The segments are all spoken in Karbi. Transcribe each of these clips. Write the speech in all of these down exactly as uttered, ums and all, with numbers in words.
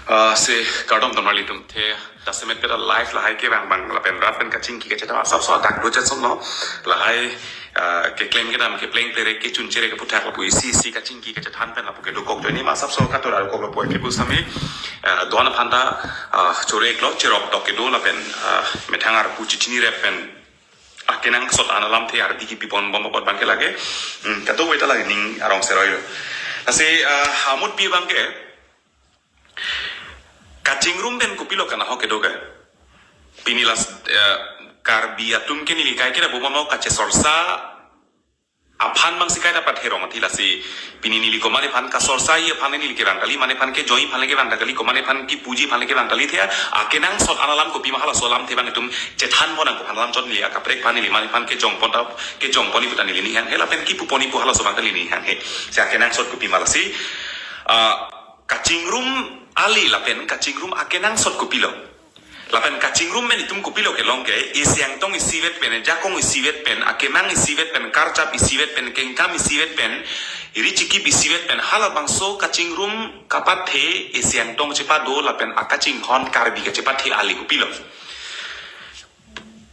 Ah, si kardom damrali atum, the jasemet peta live lahai kevang abang lapen rat pen kachingki kachethan asapso adak do chetson no lahai, ah, keklem kedam kepleng plere kechun chere kephuthak lapu isi isi kachingki kachethan pen lapu kedokok joine ma asapso katura dokok lapu ke pusitame, ah, do-an aphan ta, ah, chorek lo cherok tok kedo lapen, ah, methang arpu chithi ni rep pen akenangsot an alamthe ardi kipipon bom apot abangke lake, hmm, kadokave ta lake ning arong seroi lo. Lasi, ah, amutpi abangke kachingrum pen kopilo kanahok kedo ke. Pini las, eh, Karbi atum ke neli kai kira bumamo kachesorsa aphan abangsi kaita patherong athi lasi pini neli komat aphan kasorsa-i aphan neli kevang kali, mane aphan kejoi aphan le kevang kali, komat aphan kipuji aphan le kevang kali, the akenangsot an alam kopima halaso alamthe abang itum chethanpon nangkok aphan alam chot neli akaprek aphan neli mane aphan kejongpon ta kejongpon-i pu ta neli ning hanghe lapen kipupon-i pu halaso abang ta neli ning hanghe. Si akenangsot kopima lasi, ah, kachingrum ale lapen kachingrum akenangsot kopilo. Lapen kachingrum pen itum kopilo kelong ke, isi angtong isivet pen, jakong isivet pen, akemang isivet pen, karjap isivet pen, kengkam isivet pen, iri chikip isivet pen, halabangso kachingrum kapathe isi angtong chepado lapen akachinghon Karbi kachepathe ale kopilo.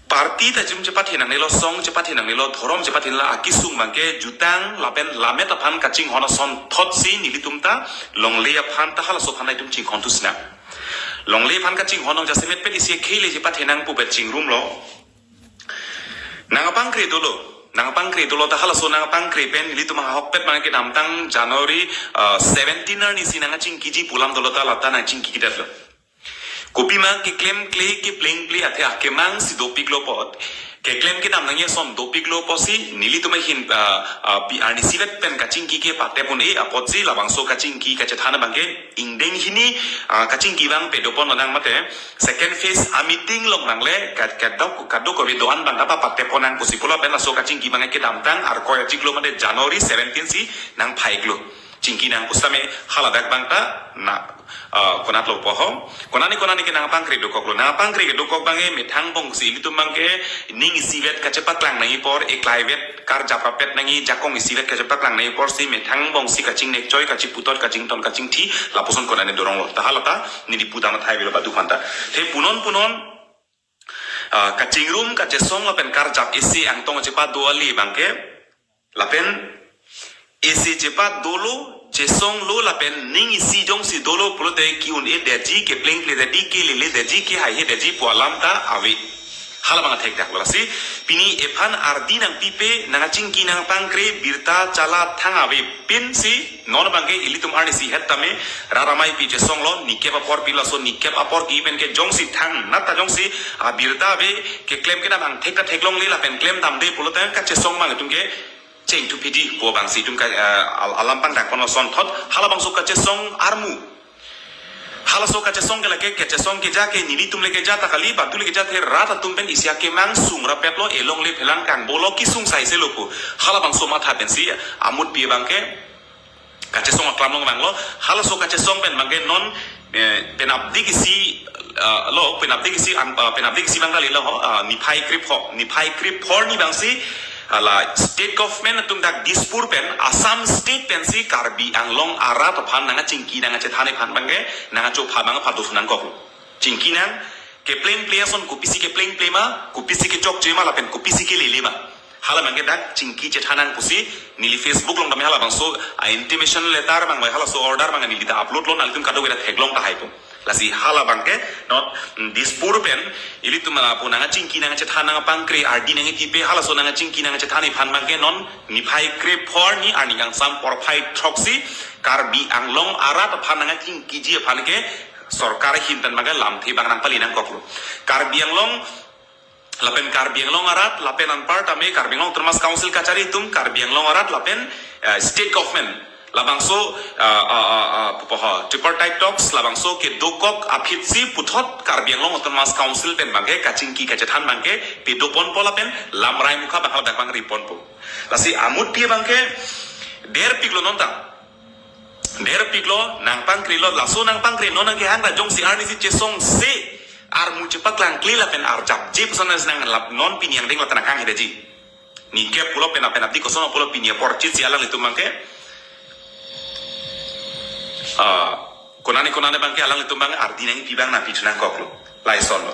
Party ta jum chepathe nangnelo, song chepathe nangnelo, dhorom chepathe nangnelo, akesung abangke jutang lapen lammet aphan kachinghon asonthotsi nelitum ta longle aphan ta halaso aphan ta itum chinghon thusnang. Longle aphan kachinghon nong jasemet pet isi khei le chepathe nang pu bet chingrumlo. Nangpangkre dolo, nangpangkre dolo ta halaso nangpangkre pen nelitum ahokpet abangke kedamtang January, ah, seventeen arnisi nangchingkiji pu alam dolo ta lata nangchingki kidetlo. Kopima keklemkle keplengple athe akemangsi dopiklo apot, keklem kedam nangji ason dopiklo apotsi nelitum ahin, ah, ah, pi arnisivet pen kachingki kepatep un-e apotsi labangso kachingki kachethan abangke ingdeng hini, ah, kachingki abang pedopon nang mate second phase a meeting along nangle ka-, kadok, kadokave do-an abang kapapatepon nang pusi pulo pen laso kachingki abangke kedamtang Arkoi achiklo mate January seventeen si nangphaiklo. Chingki nang pusitame haladak abang ta na, ah, konatlo pu ho. Konane konane ke nangpangkre dokoklo. Nangpangkre dokok abangke methang angbongsi ilitum abangke ning isivet kachepaklang nangji apor, eklaivet karjap rapet nangji, jakong isivet kachepaklang nangji aporsi methang angbongsi kachingnek choi, kachiputot, kachington, kachingthi, lapuson konane doronglo. Ta halata neli pudam athai bilo badu aphanta. The punon punon, ah, kachingrum, kachesong lapen karjap isi angtong chepado ale abangke, lapen isi chepadolo, chesonglo lapen ning isi jongsi dolo pulote ki-un-edetji, keplengpledetji, keleledetji, kehaihedetji pu alam ta ave. Halabang athekdak lasi pini ephan ardi nangpipe, nangchingki nangpangkre birta chala thang ave pinsi non abangke ilitum arnisi het tame rat amei pi chesonglo, nikep apor pi laso nikep apor ki pen ke jongsi thangnat ta jongsi abirta ave, keklem kedam angthek ta theklongle lapen klemdamde pulote kachesong abang itum ke chengthu pidi pu abangsi itum ka, eh, al-, alam pangdakpon asonthot halabangso kachesong armu. Halaso kachesong ke lake, kachesong keja ke nelitum le keja ta kali, badu le keja the rat atum pen isi akemang sung rapetlo, elongle phelang kangbolo, kesung saiselo pu. Halabangso matha pensi amutpi abangke kachesong aklam along vanglo. Halaso kachesong pen abangke non, eh, penapdik isi, ah, lo, penapdik isi an, ah, penapdik isi abang kalilo ho, ah, niphai krepho, niphai krepho arni abangsi, ah, la state government atum dak Dispur pen, Assam state pensi Karbi Anglong arat aphan nangchingki nangchethan aphan abangke nangchopha abang pado nangkoklo. Chingki nang, keplengple ason kopisi keplengple ma, kopisi kechokche ma lapen kopisi kelele ma. Hala abangke dak chingki chethan nang pusi neli Facebook along tame halabangso a intimation letter abang bai halaso order abang neli ta upload lo, nanglitum kadokave ta theklong tahai pu. Lasi hala abangke non, mm, Dispur pen ilitum lapu nangchingki nangchethan nangpangkre ardi nangpipe halaso nangchingki nangchethan aphan abangke non niphai krepho arni arni kangsam porphai throksi Karbi Anglong arat aphan nangchingkiji aphan ke sorkar ahin pen abangke lamthe abang nangpali nangkoklo. Karbi Anglong lapen Karbi Anglong arat lapen anparta me Karbi Anglong Autonomous Council kachari atum, Karbi Anglong arat lapen, eh, state government labangso, ah, ah, ah, ah, pupo ho, tripartite talks labangso kedokok aphitsi puthot Karbi Anglong Autonomous Council pen abangke kachingki kachethan abangke pedoponpo lapen lamrai mukha abang haladak abang riponpo. Lasi amutpi abangke derpiklo non ta. Derpiklo, nangpangkrelo, laso nangpangkre non nangkehang ta jongsi arnisi chesongse armu chepaklangkle lapen arjapje puson nang lap non pini angdeng lata nanghanghedetji. Nikep pulo penap penapdik koson pulo pini apor chit si alanglitum abangke, ah, Konane konane abangke alanglitum abang ardi nangpi abang nangpi thu nangkoklo. Lason lo.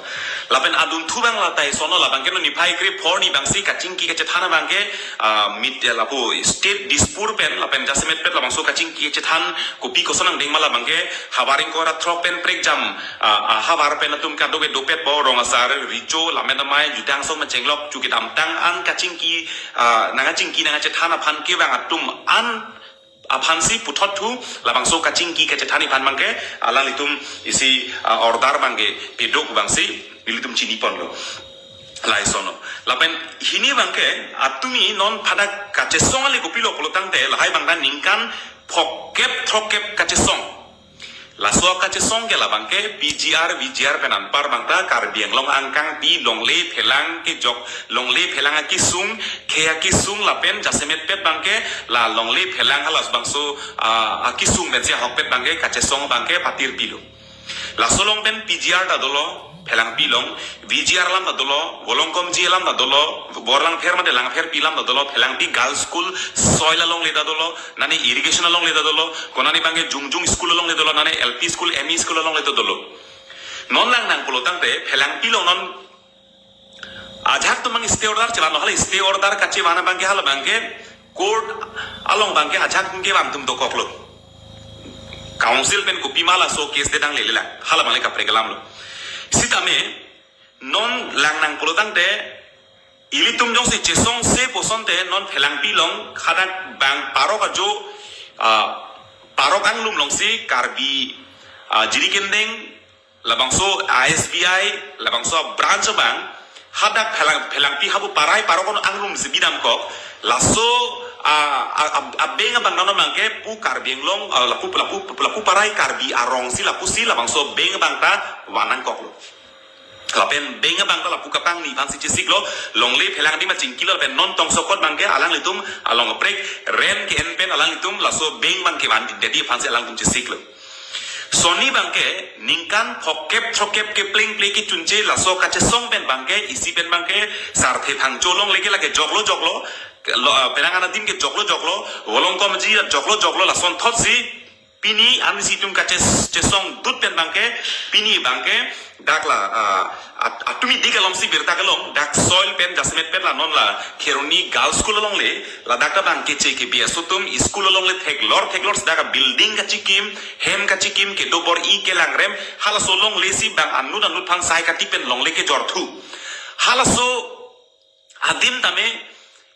Lapen adunthu abang la ta lason lo, labangke non niphai krepho arni abangsi kachingki kachethan abangke, ah, mit, eh, lapu state Dispur pen, lapen jasemet pet labangso kachingki kachethan kopi koson angdeng ma labangke, havar ingkoi ra throk pen prekjam, ah, ah, havar pen atum kado ke dopet bo rong asar, recho, lammet amei, jutang song machenglok, chu kedamtang an kachingki, ah, nangkachingki nangkachethan aphan kevang atum an aphansi puthot thu labangso kachingki kachethan aphan abangke alanglitum isi, ah, order abangke pedo pu abangsi nelitum chiniponlo. Lason lo. Lapen hini abangke atumi non phadak kachesong ale kopilo pulo tangte lahai abangta ningkan phokep throkkep kachesong. Laso kachesong ke labangke P G R, V G R pen anpar abangta Karbi Anglong angkangpi longle phelang kejok, longle phelang akesung, khei akesung lapen jasemet pet abangke la longle phelang halas bangso, ah, akesung pensi ahokpet abangke kachesong abangke patirpilo. Laso along pen P G R ta dolo, phelangpi along, V G R alam ta dolo, Volongkomji alam ta dolo, Borlangpher mate Langpherpi alam ta dolo, phelangpi girls school, soil alongle ta dolo, nane irrigation alongle ta dolo, konane abangke Jungjung school alongle dolo, nane L P school, M E school alongle ta dolo. Non lang nang pulo tangte, phelangpi along non ajahak atum abang stay order chevanlo, hala stay order kachevan abangke hala abangke court along abangke ajahak atum kevan atum dokoklo. Council pen kopi ma laso case de danglele lang, hala abang le kaprek alamlo. Sitame non lang nang pulo tangte ilitum jongsi chesongse pu asonte non phelangpi along hadak abang parok ajo, ah, parok anglum alongsi Karbi, ah, Jirikindeng, labangso I S B I, labangso branch abang, hadak phelang, phelangpi hapu parai parok anglumsi bidamkok, laso, ah, ah, ah, abeng abang nano abangke pu Karbi Anglong, ah, lapu, lapu, lapu parai Karbi arongsi lapusi labangso abeng abangta van nangkoklo. Lapen abeng abangta lapu kapangni aphansi chesiklo, longle phelang adim achingkilo, lapen non tongsokot abangke alanglitum along kaprek rent ke-en pen alanglitum laso abeng abangke van didi aphansi alanglitum chesiklo. Sonni abangke ningkan phokep throkkep kepleng ple kechunche laso kachesong pen abangke, isi pen abangke, Sarthe Phangcho alongle ke lake joklo joklo, ke lo, ah, penang an adim ke joklo joklo, Volongkomji joklo joklo, lasonthotsi pini arnisi itum kaches-, chesong dut pen abangke, pini abangke, dak la, ah, at-, atumi dik alongsi birta kelong, dak soil pen jasemet pen la non la Kheroni Girls School alongle, ladak ta abang keche kebi aso atum, school alongle theklor theklor si dak building kachikim, hem kachikim, kedo bor-i kelang rem, halaso alonglesi abang anut anut aphan sai kati pen longle kejorthu. Halaso adim tame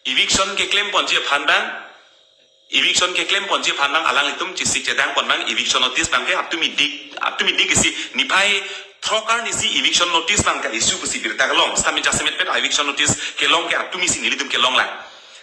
eviction keklem ponji aphan abang, eviction keklem ponji aphan abang alanglitum chesik chedang pon abang eviction notice abangke atumi dik, atumi dik isi niphai throk arnisi eviction notice abang ka-issue pusi birta kelong. Sitame jasemet pet eviction notice kelong ke atumisi nelitum kelong lang.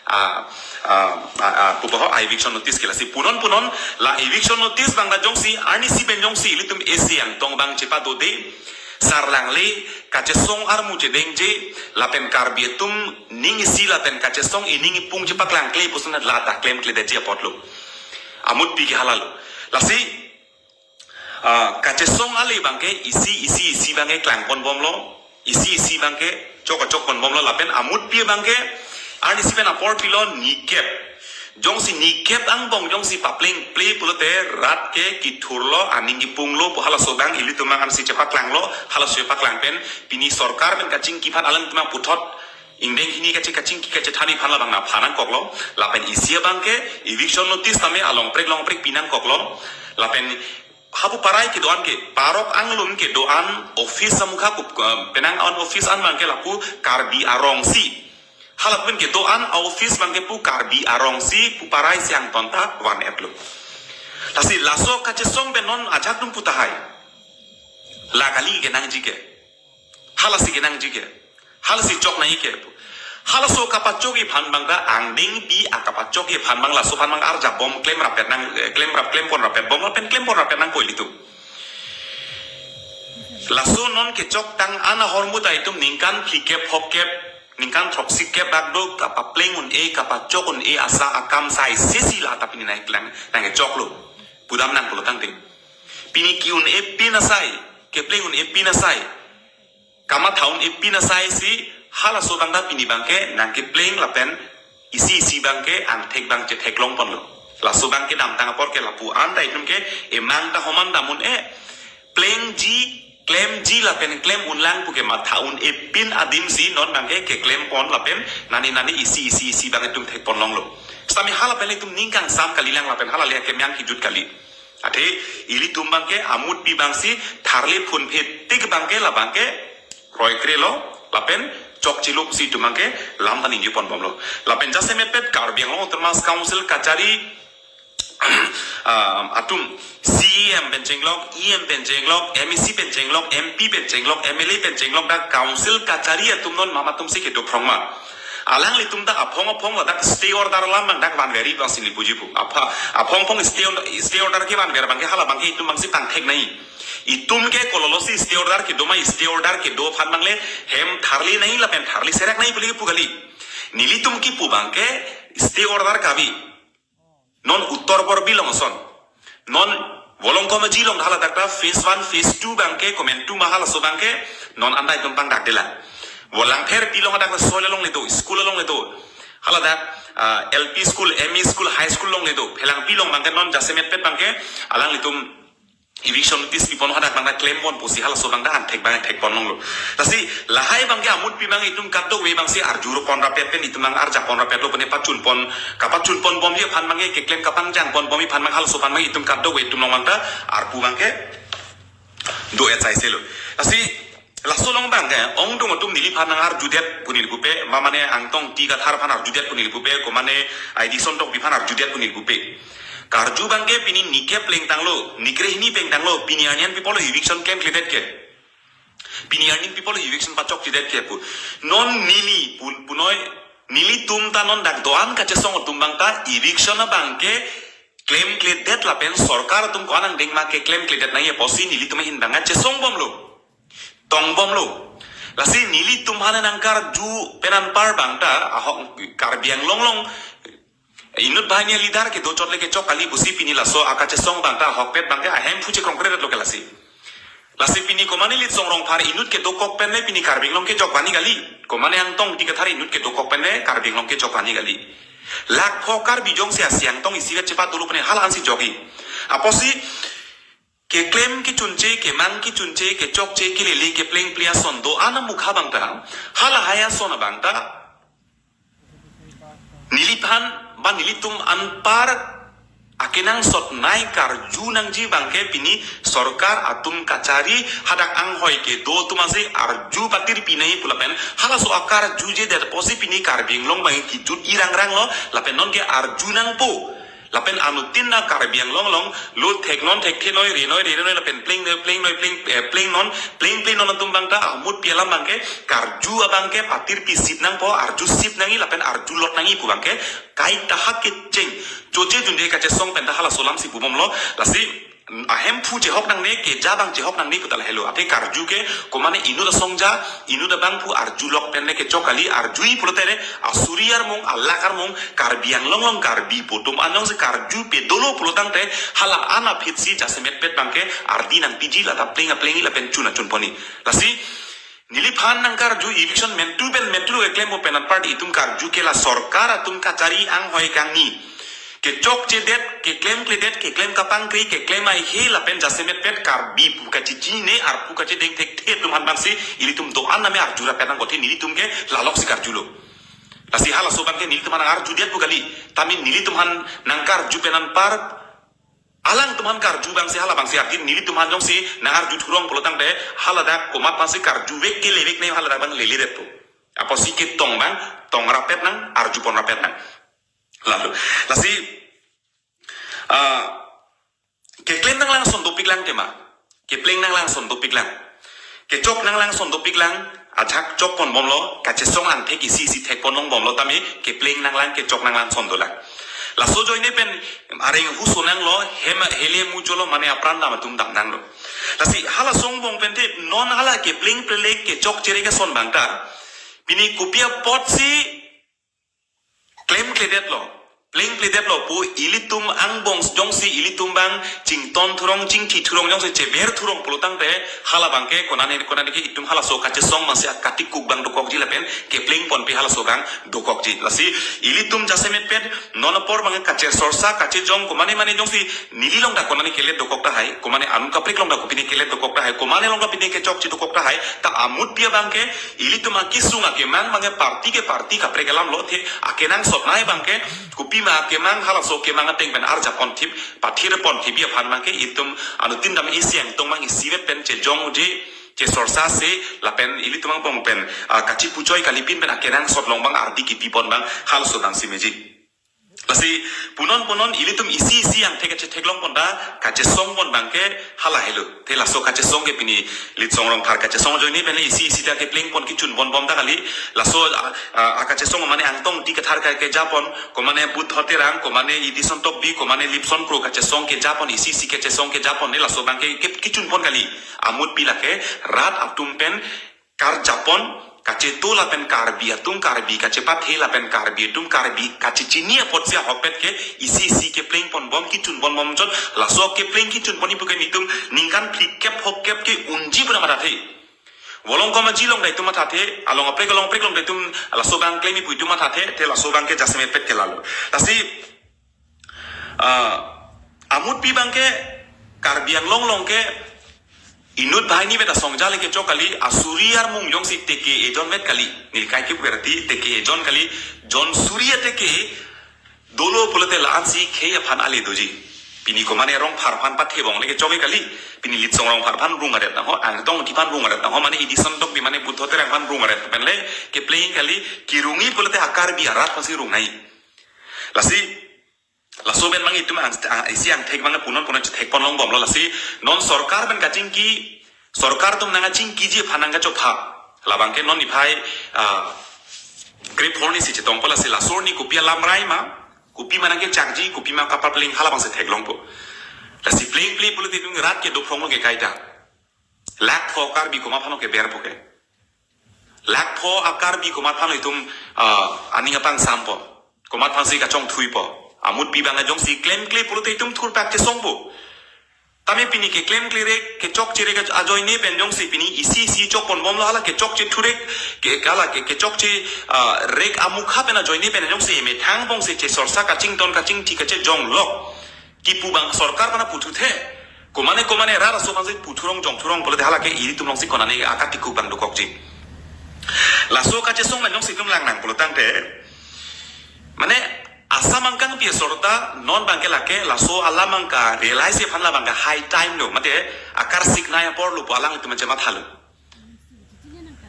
Ah, ah, ah, ah, pupo ho eviction notice ke lasi punon punon la eviction notice abang ta jongsi arnisi pen jongsi ilitum isi angtong abang chepadode, sarlangle kachesong armu chedengje, lapen Karbi atum ning isi lapen kachesong ining ipung chepaklangkle puson la ta klemkledetji apotlo. Amutpi ke halalo. Lasi, ah, kachesong ale abangke isi isi isi abangke klang ponbomlo, isi isi abangke chok chok ponbomlo, lapen amutpi abangke arnisi pen apor pilo nikep. Jongsi nikep angbong jongsi papleng ple pulote rat ke kithurlo, aning kipunglo pu halaso abang ilitum angan si chepaklanglo, halaso chepaklang pen pini sorkar pen kachingki aphan alanglitum puthot ingdeng hini kache kachingki kachethan aphan labang nangphan nangkoklo, lapen isi abangke eviction notice tame along prek long prek pi nangkoklo, lapen hapu parai kedo-an ke, parok anglum kedo-an office amukha kup, eh, penang an office an abangke lapu Karbi arongsi. Halapen kedo-an office abangke pu Karbi arongsi pu parai si angton ta van-etlo. Lasi laso kachesong pen non ajahak atum pu tahai. La kali kenangji ke. Halasi kenangji ke. Halasi chok nangji ke. Halaso kapachokji aphan abang ta angdengpi akapachokji aphan abang laso aphan abang arjap bom klemrap pet nang, eh, klemrap klempon rap pet bom lapen klempon rap pet nangkok ilitum. Laso non kechoktang an ahormu ta itum ningkan phlikep phokep, ningkan throksi kep bak do kapapleng un-e kapachok un-e asa akam sai sesi la ta pini nangklang nangkechoklo. Pudam nang pulo tangte. Pini ki-un-e pin asai, kepleng un-e pin asai, kamatha un-e pin asai si halaso abang ta pini abangke nangkepleng lapen isi isi abangke angthek abang chetheklong ponlo. Laso abang kedamtang apor ke lapu-an ta itum ke emang ta homan dam un-e. Plengji, klemji lapen klem unlang pu kematha un-e pin adim si non abang ke keklem pon lapen nani nani isi isi isi abang itum thek pon longlo. Sitame hala pen itum ning kangsam kalilang lapen hala le kemyang kejut kali. Athe ilitum abang ke amutpi abang si tharle phunphe tik abang ke labang ke kroikre lo lapen chokche lo pusi itum abang ke lam ta ningje pon bomlo. Lapen jasemet pet Karbi Anglong Autonomous Council kachari, ah, atum C E M pen chenglok, E M pen chenglok, M A C pen chenglok, M P pen chenglok, M L A pen chenglok, dak council kachari atum non mama atum si kedo phrong ma. Alanglitum dak aphong aphong ladak stay order alam abang dak vanver-i abang si neli puji pu. Apha, aphong aphong stay on-, stay order kevanver abang ke hala abang ke itum abang si pangthek nai. Itum ke kololo si stay order kedo ma, stay order kedo aphan abang le hem tharli nai lapen tharli serak nai pu le pu kali. Nelitum kipu abang ke stay order kave. Non Uttar Borbil along ason. Non Volongkom Aji along hala dak ta phase one, phase two abang ke, komantu ma halaso abang ke, non anta itum pangdak dela. Volangpher pilong dak ta soil along le do, school along le do. Hala dak, ah, L P school, M E school, high school along le do. Phelangpi along abang ke non jasemet pet abang ke, alanglitum eviction notice pipon hadak abang ta klem pon pusi halaso abang ta angthek abang thek pon longlo. Lasi lahai abang ke amutpi abang itum kadokave abang si arju ro pon rapet pen itum abang arja pon rapet lo pen pachun pon, kapachun pon bomji aphan abang ke keklem kapangjang pon bomji aphan abang halaso aphan abang itum kadokave itum along abang ta arpu abang ke do-et sai selo. Lasi laso along abang ke ongdung atum neliphan nang arjudet pu neli pupe, ma mane Angtong Ingti Kathar aphan arjudet pu neli pupe, ko mane I D Sontok aphan arjudet pu neli pupe. Karju abang ke pini nike plengtanglo, nikre hini plengtanglo, pini arni an pi apotlo eviction klemkledet ke. Pini arni pi apotlo eviction pachokchedet ke pu. Non neli pun punoi, nelitum ta non dak do-an kachesong atum abang ta eviction abang ke klemkledet lapen sorkar atum ko-an angdeng ma ke klemkledet nangji apotsi nelitum ahin abang chesong bomlo. Tong bomlo. Lasi nelitum aphan nang karju pen anpar abang ta ahok Karbi Anglong along inut banghini a-leader kedo chot le kechok kali pusi pini laso akachesong abang ta ahokpet abang ke ahemphu chekrong kre-et lo ke lasi. Lasi pini ko mane Litsong Rongphar inut kedokok pen le pini Karbi Anglong kejok vani kali. Ko mane Angtong Ingti Kathar inut kedokok pen le Karbi Anglong kejok vani kali. Lakh pho Karbi jongsi asi Angtong isi vet chepat dolo pen hala ansi jokji. Apotsi keklem kechunche, kemang kechunche, kechokche, kelele, keplengple ason do-an amukha abang ta, halahai ason abang ta neliphan ba nelitum anpar akenangsot nai karju nangji abang ke pini sorkar atum kachari hadak anghoi kedo atum asi arju patirpi nai pu lapen halaso akarjujedet apotsi pini Karbi Anglong abang kejut irangrang lo lapen non ke arju nangpo. Lapen anuttin na Karbi Anglong along lo thek non thekthe noi, re noi re noi lapen pleng noi pleng noi pleng, eh, pleng non plengple non atum abang ta amutpi alam abang ke karju abang ke patirpi sip nangpo, arju sip nangji lapen arjulot nangji pu abang ke kaita hak kecheng choche junde kachesong pen ta halaso alam si pu bomlo. Lasi ahemphu chehok nangne, keja abang chehok nangne pu ta lahelo. Athe karju ke ko mane inut asongja, inut abangphu arjulok pen le kechok kali, arjuji pulote le asuri armung, alak armung, Karbi Anglong along Karbi pu atum an jongsi karjupe dolo pulo tangte hala an aphi si jasemet pet abang ke ardi nangpiji, lata pleng aplengji lapen chun achun ponji. Lasi neliphan nang karju eviction mentu pen mentu lo keklem pen anpar itum karju ke la sorkar atum kachari anghoi kangni kechokchedet, keklemkledet, keklem kapangkri, keklem aihe lapen jasemet pet Karbi pu kachechinine arpu kachedeng thekthe atum aphan abang si ilitum do-an name arju rapet nangkok, athe nelitum ke lalok si karjulo. Lasi halaso abang ke nelitum aphan nang arjudet pu kali. Tame nelitum aphan nang karju pen anpar alangtum aphan karju abang si hala abang si ardi nelitum aphan jongsi nang arju thurong pulo tangte hala dak komat aphan si karjuvek ke levek ne hala dak abang leledet po. Apotsi ketong abang tong rapet nang, arju pon rapet nang. Lalu, lasi, ah, keklem nanglang ason dopik lang tema. Kepleng nanglang ason dopik lang. Kechok nanglang ason dopik lang, ajak chok pon bomlo, kachesong angthek isi isi thek pon long bomlo tame, kepleng nanglang, kechok nanglang ason dolang. Laso ajoine pen areng huso nanglo, hem hele mu cholo mane apran dam atum dam nanglo. Lasi hala song bong pen te, non hala kepleng plelek kechokche re ke ason abang ta, pini kopi apotsi klemkledet lo. plengpledetlo pu ilitum angbong jongsi ilitum abang chington thurong chingthi thurong jongsi cheber thurong pulotangte hala abangke konane konane ke itum halaso kachesong masi akatikuk abang dokokji lapen kepleng ponpe halaso abang dokokji. Lasi ilitum jasemet pen non apor abang kachesorsa kachejong komane mane jongsi neli along ta konane kelet dokok tahai, komane anut kaprek along ta kopine kelet dokok tahai, komane along ta pine kechokche dokok tahai, ta amutpi abangke ilitum akesung akemang abangke party ke party kaprek alam lo the akenangsot nai abangke kopima akemang halaso kemang ateng pen arjap ponthip pathir ponthip aphan abangke itum anuttin dam isi angtong abang isivet pen chejongji chesorsase lapen ilitum angbong pen ah, kachipuchoi kalipin pen akenangsot along abang ardi kipi pon abang halaso abang si meji. Lasi punon punon ilitum isi isi angthek kachetheklong pon ta kachesong pon abangke hala helo. Te laso kachesong ke pini Litsong Rongphar kachesong ajoine pen isi isi ta kepleng pon kechun ponbom ta kali. Laso ah, ah, akachesong mane angtong ti kathar ka keja pon, komane Buddho Terang, komane Edison Tokbi, komane Lipson Kro kachesong keja pon, isi isi kachesong keja pon ne laso abangke ke kechun pon kali. Amutpi lake rat atum pen karjap pon, kacheto lapen Karbi atum Karbi kachepathe lapen Karbi atum Karbi kachechini apotsi ahokpet ke isi isi kepleng ponbom kechun ponbom chot, laso kepleng kechun ponji pu ke nitum ningkan phlikep hokkep ke unji pura mathathe. Volongkom aji along ta itum mathathe, along aprek along aprek along ta itum laso abang klemji pu itum mathathe, te laso abangke jasemet pet ke lalo. Lasi ah, amutpi abangke Karbi Anglong along ke inut banghini beta songjale kechok kali, asuri armung jongsi teke ejon met kali, neli kaike berti teke ejon kali, jon suri ateke dolo pulote la-ansi khei aphan ale doji. Pini komane Rongphar aphan pathebongle kechok kali, pini Litsong Rongphar aphan rung aret nangho, angtong ti aphan rung aret nangho, mane Edison Tokbi mane Buddho Terang aphan rung aret penle kepleng kali, kerungji pulote ha Karbi arat aphansi rungnai. Lasi laso pen abang itum ang, ang, isi angthek abang punon punon chethek pon longbomlo. Lasi non sorkar pen kachingki, sorkar atum nangkachingkiji aphan nangkachopha. La abangke non niphai ah, krepho arni si chetongpo, lasi laso arni kopi alam rai ma, kopima nangkechakji, kopima kapapleng hala abangsi theklongpo. Lasi plengple pulote itum rat kedo phrong lo ke kaita. Lakh pho Karbi komat aphan lo keberpo ke. Lakh pho a Karbi komat aphan lo itum ah, aning apangsampo, komat aphansi kachongthuipo. Amutpi abang jongsi klemkle pulote itum thurpak chesongpo. Tame pini keklemklerek kechokcherek ajoine pen jongsi pini isi isi chok ponbomlo, hala kechokche thurek ke hala ke kechokche ah, rek amukha pen ajoine pen jongsi emethang bongsi chesorsa kachington kachingthi kachejong lok kipu abang sorkar aphan puthuthe. Komane komane rat aso aphansi puthurong jongthurong pulote hala ke ilitum alongsi konane akatikuk abang dokokji. Laso kachesong pen jongsi itum langnang pulotangte, mane asam angkangpi asor ta non abangke lake laso alam angka realize aphan la abangke high time lo, mate akar siknai apor lo pu alanglitum chematha lo.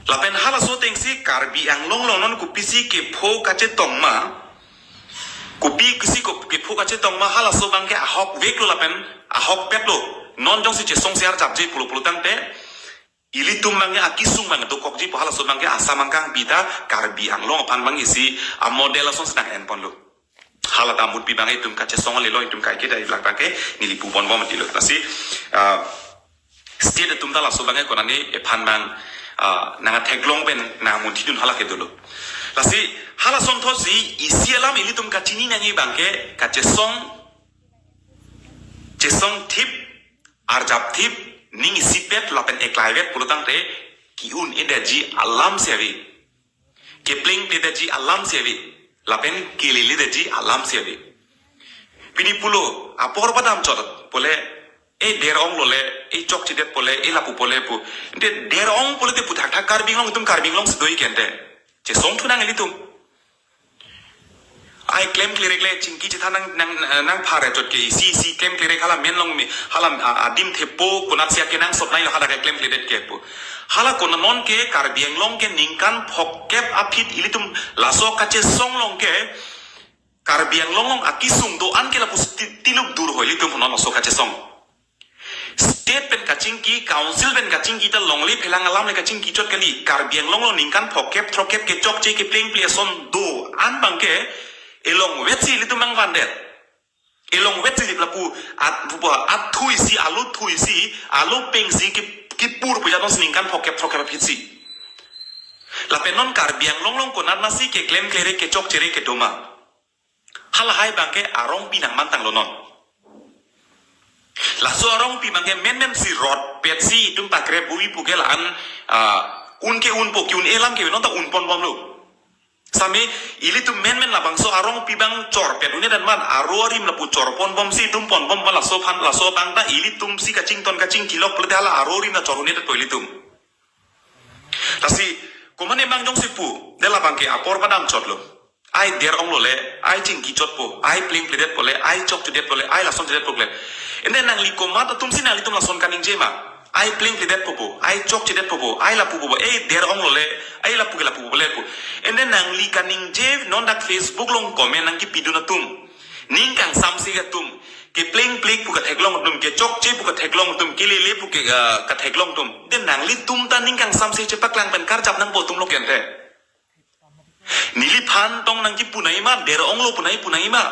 Lapen halaso atengsi Karbi Anglong along non kopisi kepho kachetong ma, kopi kisi kop- kepho kachetong ma, halaso abangke ahokveklo lapen ahokpetlo. Non jongsi chesongsi arjapji pulo pulotangte ilitum abangke akesung abang dokokji pu halaso abangke asam angkangpi ta Karbi Anglong aphan abang isi amodel asonsi nang-en ponlo. Hala ta amutpi abang itum kachesong lelo, itum kaike ta ilak abangke neli pu ponbom tilo. Lasi ah, state atum ta laso abangke konane ephan abang ah, nangtheklong pen nangmunthidun hala ke dolo. Lasi hala asonthotsi isi alam ilitum kachini nangji abangke kachesong, chesongthip, arjapthip, ning isipet lapen eklaivet pulotangte ke-un-edetji alamsi ave. Keplengpledetji alamsi ave. Lapen keleledetji alamsi ave. Pini pulo apor padam chot pule, e der-ong lole, e chokchedet pule, e lapu pule pu. Ante der-ong pulote pu thakthak Karbi Anglong, itum Karbi Anglongsi do-ik ante. Chesongthu nang ilitum. Ai klemklerek le chingki chethan nang nang nangphar chot ke isi isi klemklerek hala men along me hala ah, adim thepo konatsi akenangsot nai lo hala ke klemkledet ke pu. Hala kona non ke Karbi Anglong ke ningkan phokep aphi ilitum laso kachesong along ke Karbi Anglong along akesung do-an ke lapu ti- tiluk dur ho ilitum non laso kachesong. State pen kachingki, council pen kachingki ta longle phelang alam le kachingki chot kali. Karbi Anglong along ningkan phokep throkkep kechokche keplengple ason do-an abangke elongvetsi ilitum abang vandet. Elongvetsi lapu at athu isi, alu thu isi, alu peng isi ki kipur pu jadon si ningkan phokep throkkep aphisi. Lapen non Karbi Anglong along konat masi keklemklerek kechokcherek kedo ma. Halahai abangke arongpi nangmantanglo non. Laso arongpi abangke menmen si rotpet si itum pakre bui puke la-an, ah, un ke unpo, ki-un-e alam ke non ta unponbomlo. Same ilitum menmen labangso arongpi abang chorpet un-e dan man, aro arim lapu chorponbom si itum ponbom ba laso aphan, laso abang ta ilitum si kachington kachingthilok pulote hala aro arim ta chor un-edetpo ilitum. Lasi komatne mang jongsi pu, de labangke apor padamchotlo. Ai der onglo le, ai chingkichotpo, ai plengpledetpo le, ai chokchedetpo le, ai lason chedetpo le. Ende nangli komat atumsi nanglitum lason kaningje ma? Ai plengpledetpo po, ai chokchedetpo po, ai lapu po po, ei der onglo le, ai lapu ke lapu po le pu. Ende nangli kaningje non dak Facebook along comment nangkipidun atum, ning kangsamse atum, keplengplek pu katheklong atum, kechokche pu katheklong atum, kelele pu ke, ah, katheklong atum, de nanglitum ta ning kangsamse chepaklang pen karjap nangpo atumlo kente. Neliphan tong nangkipu nangji ma, der onglo pu nangji pu nangji ma?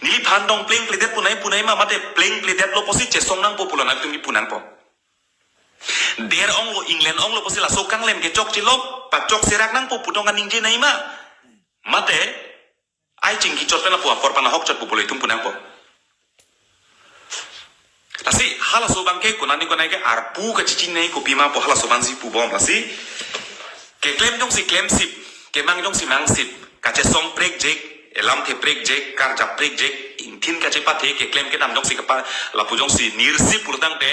Neliphan tong plengpledet pu nangji pu nangji ma, mate plengpledetlo pusi chesong nangpo pulo nangtum kipu nangpo? Der onglo, England onglo pusi laso kanglem kechokchelo pachokserak nangpo pu tong kaningje nangji ma? Mate ai chingkichot pen lapu apor aphan ahokchotpo pulo itum pu nangpo? Lasi halaso abangke konani konai ke arpu kachichinine kopima po halaso abangsi pubom. Lasi keklem jongsi klemsip, kemang jongsi mangsip, kachesong prekjek, elamthe prekjek, karjap prekjek, ingthin kachepathe, keklem kedam jongsi kapa, lapu jongsi nirsip pulotangte